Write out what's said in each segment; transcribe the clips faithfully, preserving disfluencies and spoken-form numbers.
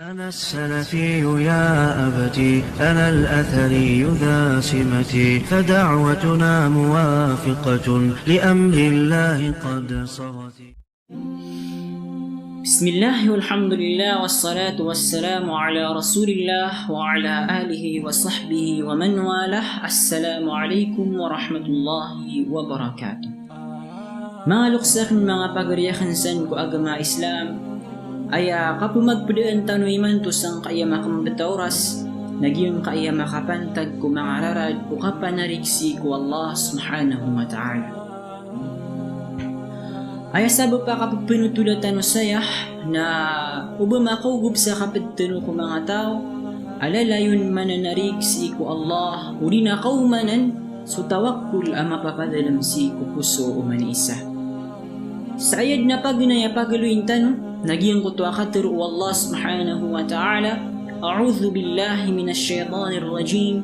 أنا السلفي يا أبتي، أنا الأثري ذا سمتي، فدعوتنا موافقة لأمر الله قد صغت. بسم الله والحمد لله والصلاة والسلام على رسول الله وعلى آله وصحبه ومن والاه. السلام عليكم ورحمة الله وبركاته. Manga loks akn, manga pagari akn san ko agama Islam, aya kapmagpdaan tano imanto sangkaya makmbta oras, na giyangkaya makapantag ko manga rarad o kapanarig sii ko Allah subhanahu wa ta'ala. Aya sabap a kapphanotola tano saya na oba makaogop sa kapd tano ko manga taw a lalayon mananarig sii ko Allah, odi na kaomanan so tawakkul a mapapadalm sii ko poso o oman i isa. Sa aya dn a paganay a pagaloyin tano, na giyangkoto a katharo o Allah subhanahu wa ta'ala, أعوذ بالله من الشيطان الرجيم.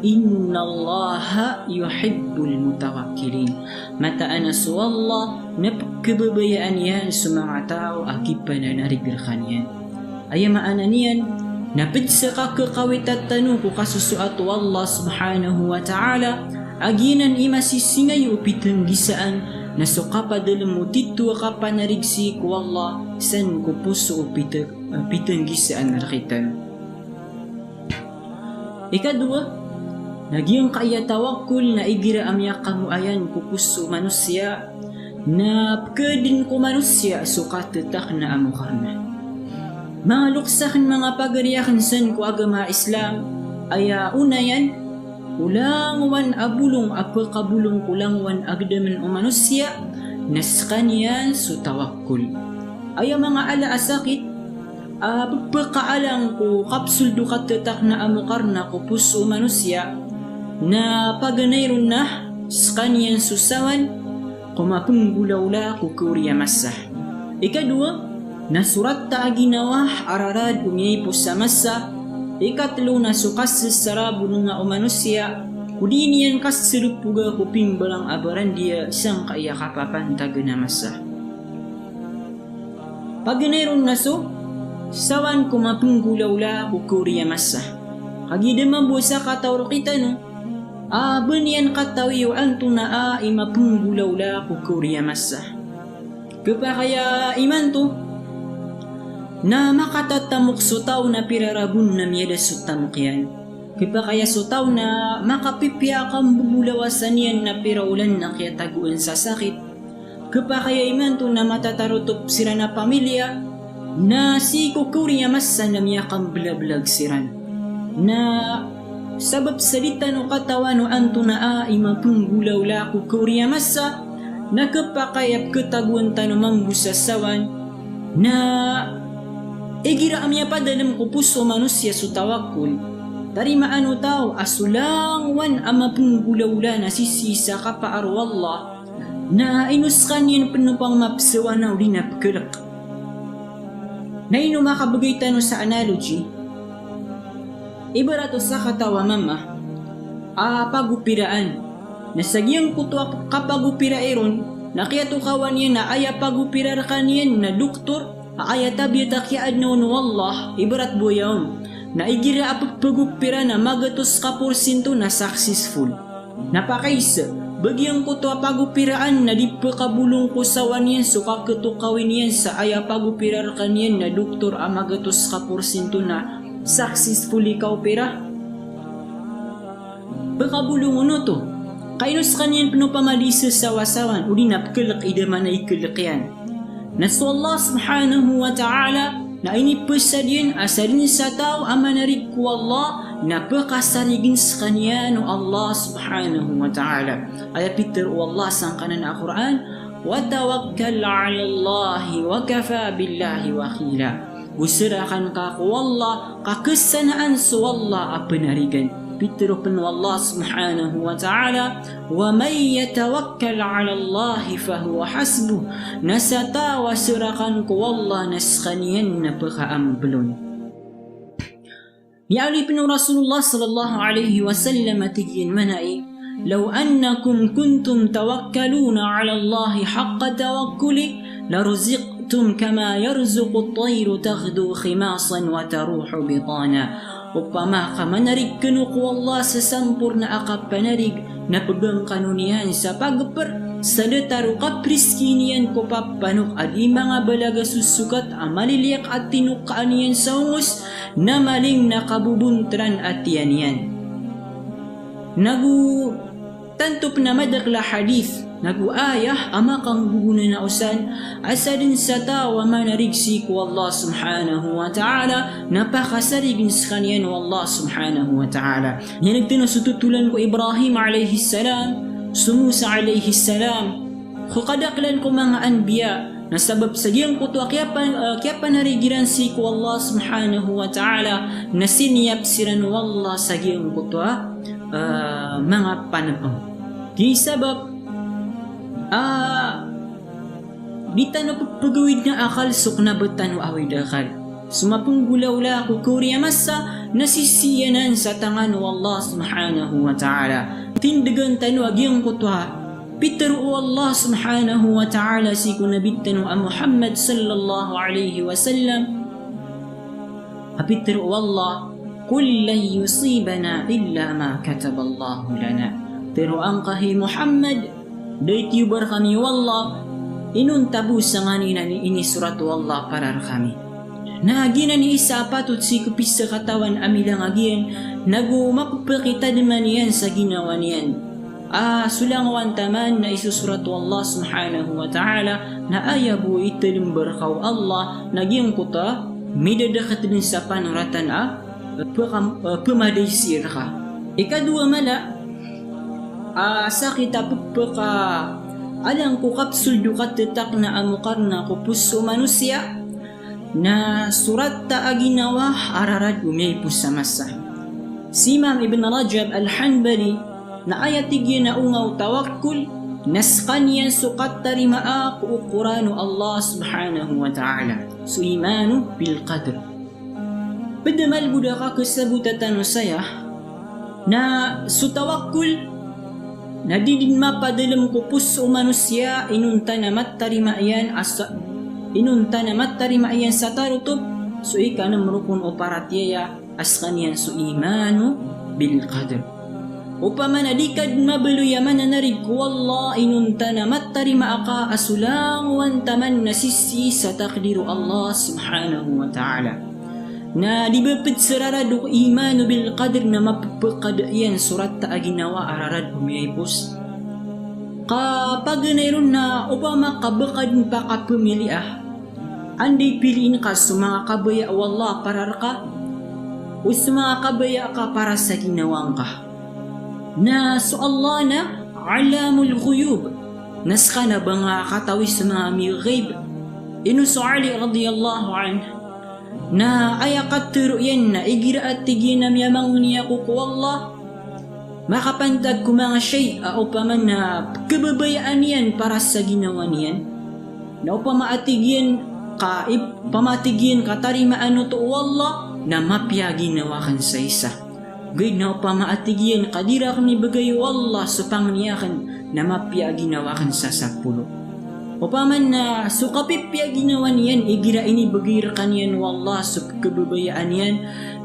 إن الله يحب المتوكلين. Mataan a so Allah na pkhababayaan iyan so manga taw a kipananarig rkaniyan. Aya maana niyan na pd sa kakhawitan tano ko kasosoat o Allah subhanahu wa ta'ala, a giyanan i masisingay o pitnggisaan na so kapadalm o titho a kapanarig sii ko Allah san ko poso o pit-, pitnggisaan rktano. Ikadowa, na giyangkaya tawakkul na igira a miyakamoayan ko poso o manosiya, na pkhadn ko manosiya so katetakna a mokarna. Manga loks akn, manga pagari akn san ko agama Islam, aya ona iyan, o langowan a bolong a pkhabolong ko langowan a gdamn o manosiya, na skaniyan so tawakkul. Aya manga ala a sakit a pphakaalang ko kapsold o katetakna a mokarna ko poso o manosiya, na paganay ron na skaniyan so sawan ko mapnggolawla ko kaori a masa. Ikadowa, na so rata a ginawa a rarad o miyaipos a masa. Ikatlo, na so kasesarabonga o manosiya ko di niyan kaseropoga ko pimbalang a barandiya sangkaya kapapantagn a masa. Paganay ron na so sawan ko mapnggolawla ko kaori a masa. Kagiya da mambo a sakataw rktano a ba niyan katawi o antonaa i mapnggolawla ko kaori a masa. Khapakay a imanto na makatatamok so taw na pirarabon na miyada so tamok iyan. Khapakay a so taw na makapipiya a kambobolawasan iyan na pira olan na kiyatagoan sa sakit. Khapakay a imanto na matatarotop siran a pamilya, na sii ko kaori a masa na miyakamblablag siran. Na sabap sa di tano katawan o antonaa i mapnggolawla ko kaori a masa, na khapakay a pkhatagoan tano mambo sa sawan, na igira a miyapadalm ko poso o manosiya so tawakkul, tarimaan o taw a so langowan a mapnggolawla na sisii sa kapaar o Allah, na ino skaniyan pn o pamapsawana odi na pkhalk. Na ino makabgay tano sa analogy? Ibarat o sakataw a mama a pagopiraan. Na sa giyangkoto a kapagopira iron, na kiyatokawan iyan a aya pagopira rkaniyan na doktor a aya tabiya ta kiyaadna on o Allah, ibarat bo aya on. Na igira a pphagopira na magatos ka porsinto na successful. Na pakaiza, ba giyangkoto a pagopiraan na di pkhabolong ko sawan iyan so kakhatokawi niyan sa aya pagopira rkaniyan na doktor a magatos ka porsinto na successful i kaopira? Pkhabolong on oto. Ka ino skaniyan pn opama di sasawasawan, odi na pkhalk i da man a ikhalk iyan. Na so Allah subhanahu wa ta'ala na inipasad iyan a sadn sa taw a manarig ko Allah na pkhasarign skaniyan o Allah subhanahu wa ta'ala. Aya pitharo o Allah sangkanan a Qur'an, "Wa tawakkal 'alallahi wa kafa billahi wakila." Go serakan ka ko Allah, ka khasanaan so Allah a panarigan. Pitharo pn o Allah subhanahu wa ta'ala, "Wa man yatawakkal 'alallahi fahuwa hasbuh." Na sa taw a serakan ko Allah na skaniyan na pkhaambl on. Miyaaloy pn o Rasulullah sallallahu alaihi wasallam a tig iyan mambo a, "Law annakum kuntum tawakkaluna 'alallahi haqqa tawakkulih, laruziq-, Tum kama yarzuqut tayru taghdu khimasan wa taruhu bitana. Opama ka manarig kano ko Allah sa samporna a kapanarig, na pbangkano niyan sa pagpr, sa datar o kapriski niyan ko papanok a di manga balaga sosokat a maliliyak a tinokaan iyan sa ongos, na maling na kabobontran a tiyan iyan. Nago tanto pn a madakl a hadith, nago ayah a makanggogonanao san, a sadn sa taw a manarig sii ko Allah subhanahu wa ta'ala, na pakasarign skaniyan o Allah subhanahu wa ta'ala. Aya tig tano so totolan ko Ibrahim alayhis salam, so Musa alayhis salam, ko kadaklan ko manga anbiya, na sabap sa giyangkoto a kiyapan-, ah, kiyapanarig iran sii ko Allah subhanahu wa ta'ala, na siniyap siran o Allah sa giyangkoto a, ah, manga panpng. Giya sabap, ah, di tano ppgawid na akal so kna ba tano awid akal. So mapenggolawla ko kawri a masa, na sisii anan sa tangan o Allah subhanahu wa ta'ala. Tindgan tano a giyangkoto a pitero o Allah subhanahu wa ta'ala sii ko Nabi tano a Muhammad sallallahu alayhi wasallam. A pitero o Allah, "Qul lan yusibana illa ma kataballahu lana." Tero angka hay Muhammad, da i tiyoba rkami o Allah inonta bo sangkanan a inisorat o Allah para rkami. Na giyanan i isa a patot sii ko pizakatawan a milang a giyan, nago mapepakitadman iyan sa ginawa niyan a so langowan taman na isosorat o Allah subhanahu wa ta'ala, na aya bo i talembar ka o Allah, na giyangkoto a midadakht dn sa panoratan a pekam-, eh, pemadaisi rka. Ikadowa mala a sakit a pepeka alang ko kapsold o katetakna a mokarna ko poso o manosiya, na so rata a ginawa a rarad o miyaipos a masa. Si Imam Ibn Rajab Al-Hanbali, na aya tig iyan a onga o tawakkul, na skaniyan so katarimaa ko okoran o Allah subhanahu wa ta'ala, so imanu bil qadr. Pd a malbod a kakesabota tano saya, na so tawakkul, na di dn mapadalm ko poso o manosiya inonta na matarima iyan a sa-, inonta na matarima iyan sa tarotop so ikanem rokon o paratiyaya a skaniyan so imanu bil qadr. Opama na di ka dn mabaloy a mananarig ko Allah inonta na matarimaa ka a so langowan taman na sisii sa takdir o Allah subhanahu wa ta'ala. Na di ba pd sa rarad o imanu bil qadr na mapepekada iyan so rata a ginawa a rarad o miyaipos. Ka paganay ron na opama ka ba ka dn pakapemilia, anda i piliin ka so manga kabaya o Allah para rka, o so manga kabaya ka para sa ginawa ngka. Na so Allah na allamul ghuyub, na ska na ba nga katawi so manga miyaghaib. Ino so Ali radiyallahu anhu, na aya katero iyan na igira a tig iyan a miyamangni ako ko Allah, makapantag ko manga shay a opama na pkhababayaan iyan para sa ginawa niyan. Na opama a tig iyan ka ip-, opama a tig iyan ka tarimaan oto o Allah, na mapiya a ginawa akn sa isa. Ogaid na opama a tig iyan ka di rakn ibgay o Allah so pangni akn, na mapiya a ginawa akn sa sapolo. Opama na so kapipiya a ginawa niyan igira inibgay rkaniyan o Allah so pkhababayaan iyan,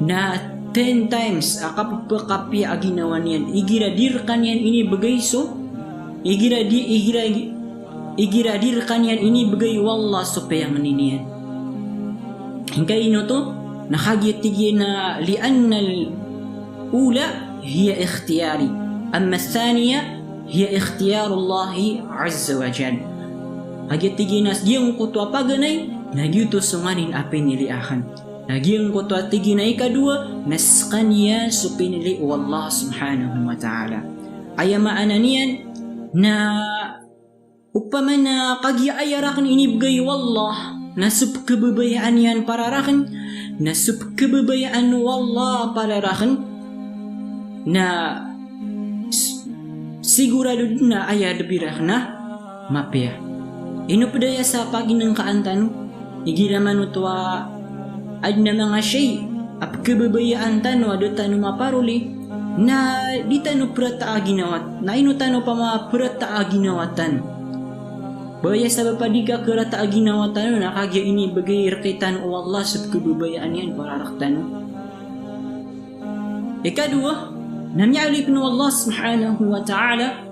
na ten times a kapepekapiya a ginawa niyan igira di rkaniyan inibgay so, igira di, igira, igira di rkaniyan inibgay o Allah so piyangni niyan. Ingka ino oto, na kagiya tig iyan a li'annal ula hiya ikhtiyari, amma thaniya hiya ikhtiyarullahi azza wa jal. Kagiya tig iyan a giyangkoto a paganay, na giyoto so nganin a pinili akn. Na giyangkoto a tig iyan a ikadowa, na skaniyan so pinili o Allah subhanahu wa ta'ala. Aya maana niyan na opama na kagiya aya rakn inibgay o Allah, na so pkhababayaan iyan para rakn, na so pkhababayaan o Allah para rakn, na s-, sigurado dn a aya lbi rakn na mapiya. Ino pd aya sa paginngkaan tano, igira man oto a adn a manga shay a pkhababayaan tano a da tano maparoli, na di tano prata a ginawa, na ino tano pamaprata a ginawa tano. Baya sabap a di ka karata a ginawa tano na kagiya inibgay rktano o Allah so pkhababayaan iyan para rktano. Ikadowa, na miyaaloy pn o Allah subhanahu wa ta'ala,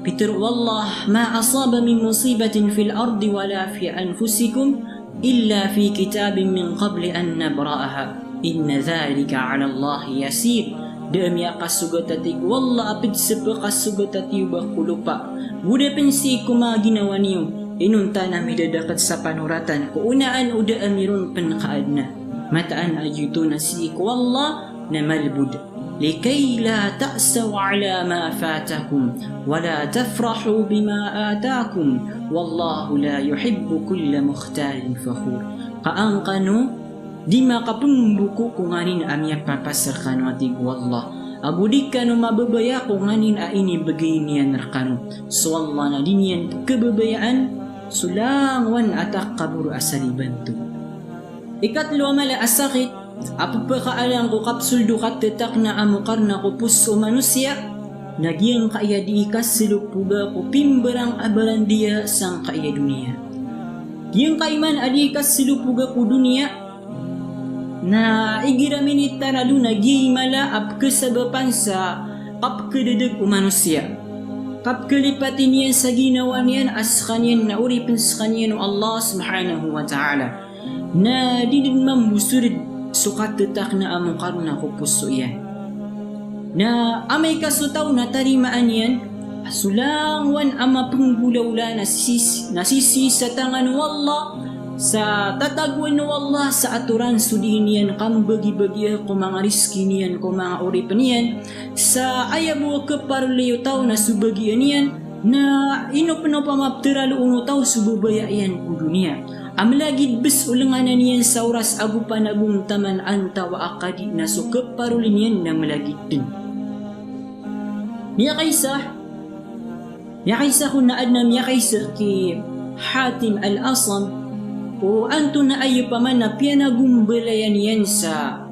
pitharo o Allah, "Ma asaba min musibatin fil ardi wala fi anfusikum illa fi kitabin min qabli an nabra'aha. Inna dhalika 'ala Allahi yasir." Da a miyakasogat a tig o Allah a pd sa pkasogat a tiyoba ko lopa. Go da pn sii ko manga ginawa niyo, inonta na midadaket sa panoratan ko onaan o da a miron pn kaadna. Mataan a giyoto na sii ko Allah na malbod. Likay la ta'saw 'ala ma fatakum, wa la tafrahu bima atakum, wallahu la yuhibbu kulla mukhtalin fakhur. Ka an kano di makapmboko ko nganin a miyapapas rkano a tig o Allah. Ago di kano mababaya ko nganin a inibgay niyan rkano. So Allah na di niyan pkhababayaan so langowan a takaboro a salibanto. Ikatlo a mala a sakit a pphakaalang ko kapsoldo katetakna a mokarna ko poso o manosiya, na giyangkaya di kaslopoga ko pimbarang a barandiya sangkaya doniya. Giyangkaya man a di kaslopoga ko doniya, na igira minitaralo na giyai mala a pkhasabapan sa kapkhadadg o manosiya. Kapkhalipati niyan sa ginawa niyan a skaniyan na oripn skaniyan o Allah subhanahu wa ta'ala. Na di dn mambo so rid so katetakna a mokarna ko poso iyan. Na amay ka so taw na tarimaan iyan a so langowan a mapnggolawla na sisi, na sisi sa tangan o Allah, sa tatagoan o Allah sa atoran so dii niyan kambagibagiya ko manga riski niyan ko manga oripn iyan, sa aya bo a khaparoli o taw na so bagian iyan, na ino pn o pamapteraloon o taw so babaya iyan ko doniya. A mlagid bs o lenganan iyan sa oras ago panagontaman antawaa ka di na so khaparoli niyan na mlagid dn. Miyakaisa, miyakaisa ko na adn a miyakaisa ki Hatim al-Asam, o antonaa i opama na piyanagombalayan iyan sa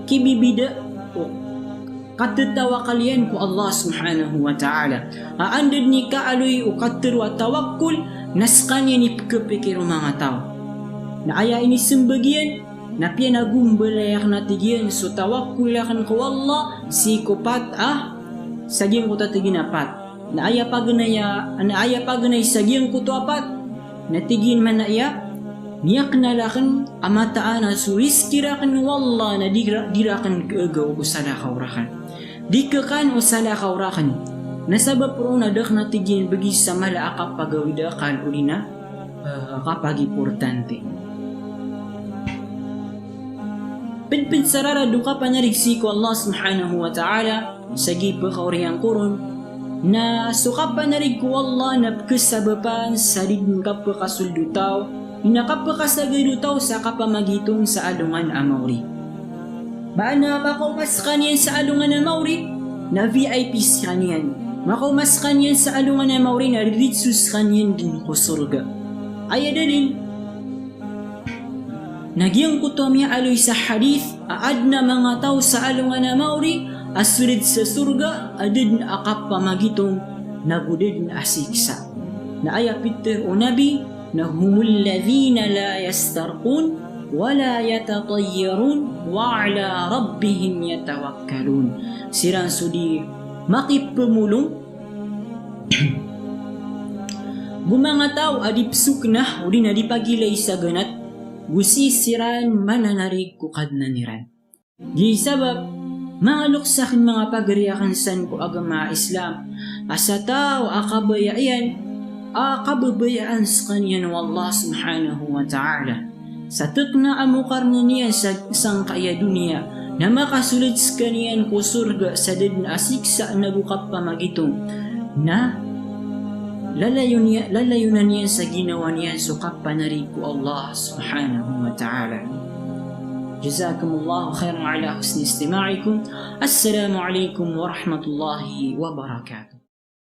kibibida o katetawakal iyan ko Allah subhanahu wa ta'ala. A anda dn i kaaloy o katharo a tawakkol na skaniyan i pkhapikir o manga taw. Na aya inismbag iyan, na piyanagombalayan akn a tig iyan so tawakkol akn ko Allah sii ko pat a, sa giyangkoto a tig iyan a pat. Na aya paganay a, na aya paganay sa giyangkoto a pat, na tig iyan man a aya, miyaknal akn a mataan a so riski rakn o Allah na di ra-, di rakn khaagaw o salakaw rakn. Di khakaan o salakaw rakn. Na sabap roo na da akn a tig iyan bgi sa mala a kapagawid a akal odi na, eh, kapagimportante. Pd, pd sa rarad o kapanarig sii ko Allah subhanahu wa ta'ala, sa giya pkaoriyan ko ron, na so kapanarig ko Allah na pkhasabapan sa di dn kapkasold o taw, di na kapkasagad o taw sa kapamagitong sa alongan a maori. Maana makaoma skaniyan sa alongan a maori, na V I P skaniyan. Makaoma skaniyan sa alongan a maori, na riritso skaniyan dn ko sorga. Aya dalil, na giyangkoto a miyaaloy sa hadith a adn a manga taw sa alongan a maori a so rid sa sorga a da dn a kapamagitong nago da dn a siksa. Na aya pitharo o Nabi na humul ladhina la yastarqun wa la yatatayyarun wa ala rabbihim yatawakkalun. Siran so di makipmolong go manga taw a di psokna odi na di pagilay sa ganat, go sii siran mananarig ko Kadnan iran. Giya i sabap, manga loks akn manga pagari akn san ko agama Islam, a sa taw a kabaya iyan a kababayaan skaniyan o Allah subhanahu wa ta'ala. Sa tokna a mokarna niyan sa sangkaya doniya, na makasold skaniyan ko sorga sa da dn a siksa nago kapamagitong. Na lalayon iyan, lalayonan iyan sa ginawa niyan so kapanarig ko Allah subhanahu wa ta'ala. Jazakumullahu khairan ala husni istima'ikum. Assalamu alaikum warahmatullahi wabarakatuh.